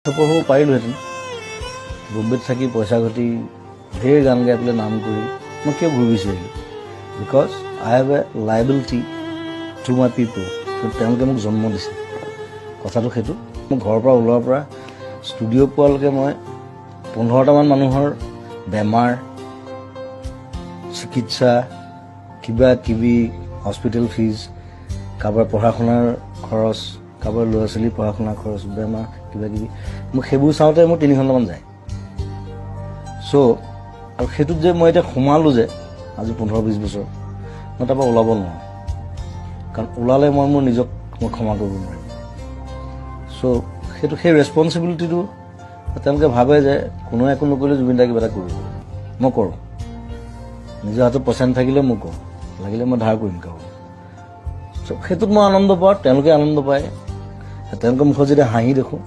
স্বাৰ্থপৰ হ'ব পাৰিলোহেঁতেন। বম্বেত থাকি পইচা ঘটি ঢেৰ গান গাই পেলাই নাম কৰি মই কিয় ঘূৰি গুচি আহিলোঁ? Because I have a liability to my people. তেওঁলোকে মোক জন্ম দিছে। কথাটো সেইটো। মোৰ ঘৰৰ পৰা ওলোৱাৰ পৰা ষ্টুডিঅ' পোৱালৈকে মই 15টামান মানুহৰ বেমাৰ, চিকিৎসা, কিবা কিবি, হস্পিটেল ফিজ, কাৰোবাৰ পঢ়া শুনাৰ খৰচ, কাৰোবাৰ ল'ৰা ছোৱালীৰ পঢ়া শুনাৰ খৰচ, বেমাৰ, কিবা কিবি, মোক সেইবোৰ চাওঁতে মোৰ 3 ঘণ্টামান যায়। চ' আৰু সেইটোত যে মই এতিয়া সোমালোঁ যে আজি 15-20 বছৰ, মই তাৰপৰা ওলাব নোৱাৰোঁ। কাৰণ ওলালে মই মোৰ নিজক মই ক্ষমা কৰিব নোৱাৰিম। চ' সেইটো সেই ৰেচপনচিবিলিটিটো তেওঁলোকে ভাবে যে কোনোৱে একো নকৰিলে জুবিন দাই কিবা এটা কৰিব। মই কৰোঁ। নিজৰ হাতত পইচা নাথাকিলেও মই কৰোঁ, লাগিলে মই ধাৰ কৰিম কাৰোবাৰ। চ' সেইটোত মই আনন্দ পাওঁ, তেওঁলোকে আনন্দ পায়। তেওঁলোকৰ মুখত যেতিয়া হাঁহি দেখোঁ।